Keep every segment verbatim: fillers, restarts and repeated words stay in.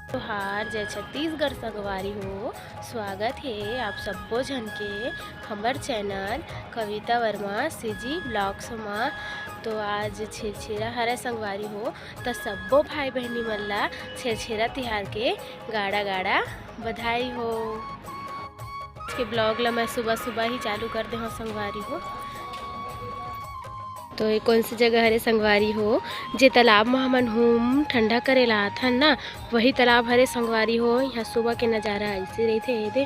जोहार, जय छत्तीसगढ़ संगवारी हो। स्वागत हे आप सब्बो झन के हमर चैनल कविता वर्मा सीजी ब्लॉग्स मा। तो आज छेरछेरा हरे संगवारी हो, त सब्बो भाई बहिनी मन ला छेरछेरा तिहार के गाड़ा गाड़ा बधाई हो। आज के ब्लॉग ला मैं सुबह सुबह ही चालू कर दे हूँ संगवारी हो। तो ये कौन सी जगह हरे संगवारी हो, जे तालाब में हमन हूम ठंडा करे ला आथन ना, वही तालाब हरे संगवारी हो। यहाँ सुबह के नज़ारा ऐसे रहिथे। ये दे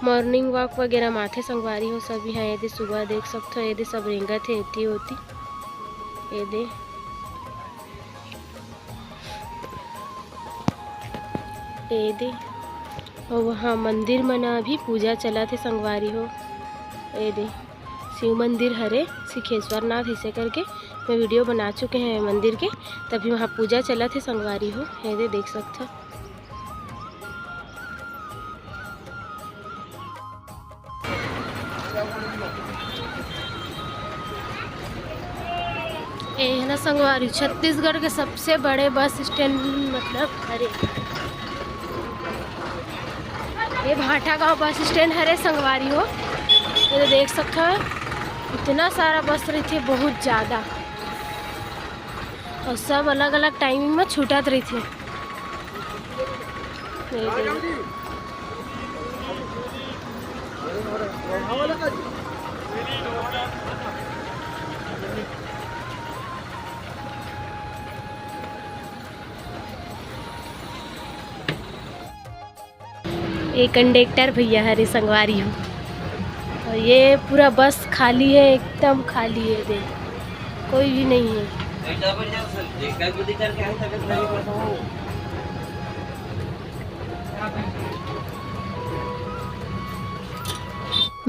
मॉर्निंग वॉक वगैरह में आथे संगवारी हो सब। यहाँ ये दे सुबह देख सकथो, ये दे सब रेंगत हे एती ओती। ये दे, ये दे, और वहाँ मंदिर मन अभी पूजा चलत हे संगवारी हो। ये दे, शिव मंदिर हरे सिखेश्वर नाथ, इसे करके मैं वीडियो बना चुके हैं मंदिर के, तभी वहाँ पूजा चलत हे संगवारी हो। ये दे, देख सकथो। ये है ना संगवारी, छत्तीसगढ़ के सबसे बड़े बस स्टैंड, मतलब, हरे, ये भाटागांव बस स्टैंड हरे संगवारी हो। ये तो देख सकते हो, इतना सारा बस रहिथे, बहुत ज़्यादा, और सब अलग-अलग टाइमिंग में छूटत रहिथे। ये देखो। ये कंडक्टर भैया हरे संगवारी हो, और ये पूरा बस खाली है, एकदम खाली है। देख, कोई भी नहीं है।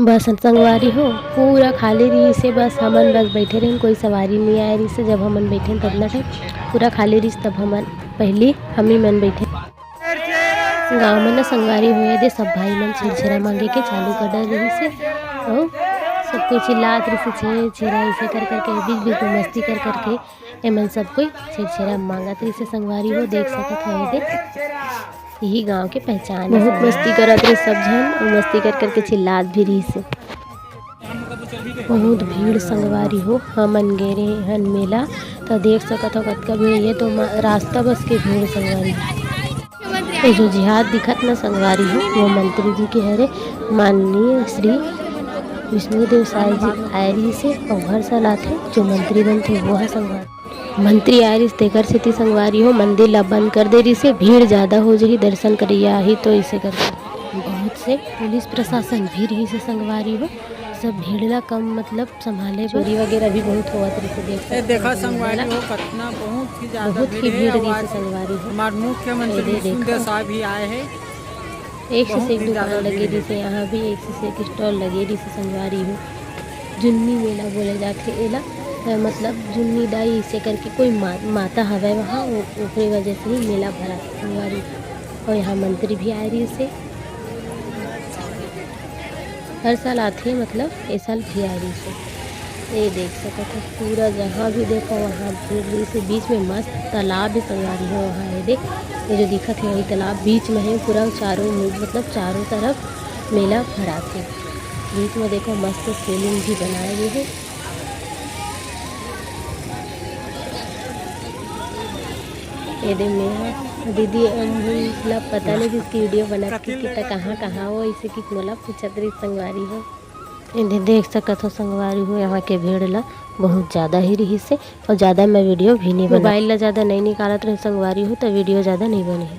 बस संगवारी हो, पूरा खाली रहिस हे बस, हमन बस बैठे रहेन, कोई सवारी नइ आए रहिस हे। जब हमन बैठेन ततना टाइम पूरा खाली रहिस, तब हमन पहली हमी मन बैठे। गाँव में ना संगवारी हो, ये दे सब भाई मन छेरछेरा मांगे के चालू कर डर रहिस हे, अउ सब कोई चिल्लात रहिस हे, "छेरछेरा", ऐसे कर करके, बीच बीच में मस्ती कर करके एमन सब कोई छेरछेरा मांगत रहिस हे संगवारी हो। देख सकत हो, ये दे, यही गांव के पहचान हे। बहुत मस्ती करत रहिस सब झन, अउ मस्ती कर करके चिल्लात भी रहिस हे। बहुत भीड़ संगवारी हो, हमन गे रहे हन मेला, त देख सकत हो कतका भीड़। ये तो म-, रास्ता बस के भीड़ संगवारी हो। ये जो जिहाद दिखत ना संगवारी हो, वो मंत्री जी के हरे, माननीय श्री विष्णुदेव साय जी आए रहिस हे, अउ हर साल आथे, जो मंत्री बनथे वो ह संगवारी। मंत्री आए रहिस, तेकर सेती संगवारी हो, मंदिर ला बंद कर दे रहिस हे, भीड़ ज्यादा हो जही, दर्शन करइया आही तो इसे करके। बहुत से पुलिस प्रशासन भी रहिस हे संगवारी हो, सब भीड़ ला कम, मतलब, संभाले बर। चोरी वगैरह भी बहुत होवत रहिस हे, देख ए, सकत देखा हो, संगवारी मेला हो, कतना बहुत ही ज्यादा बहुत भीड़ ही हे, भीड़ अउ रहिस हे आज संगवारी हो। हमार मुख्यमंत्री ए, दे, विष्णुदेव देखा। साय भी आए हे। एक से बहुत एक ही दुकान ज्यादा लगे भीड़ हे। रहिस हे, यहाँ भी एक से एक स्टॉल लगे रहिस हे संगवारी हो। जुन्नी मेला बोले जाथे एला, अ, मतलब जुन्नी दाई इसे करके कोई मा-, माता हवय वहाँ, ओ-, ओकरे वजह से ही मेला भरा संगवारी। अउ यहाँ मंत्री भी आए रहिस हे, हर साल आथे, मतलब ए साल भी आए रहिस हे। ये देख सकत हो, पूरा जहाँ भी देखो वहाँ भीड़ रहिस हे। बीच में मस्त तालाब भी संगवारी हो, वहाँ ये देख, ये जो दिखत हे वही तालाब बीच में हे, पूरा चारों मुड़, मतलब चारों तरफ मेला भराथे। बीच में देखो मस्त शिवलिंग भी बनाए गे हे। ये दे मेहा दीदी, अम, मतलब पता नहीं जिसकी वीडियो बनात कि, कि त कहाँ कहाँ हो, इसे कि मोला पूछत रही संगवारी हो। ये दे देख सकत हो संगवारी हो, यहाँ के भीड़ ला बहुत ज्यादा ही रहिस हे, और ज्यादा मैं वीडियो भी नहीं बना, मोबाइल ला ज्यादा नहीं निकालत रही संगवारी हो, तो वीडियो ज्यादा नहीं बने हे।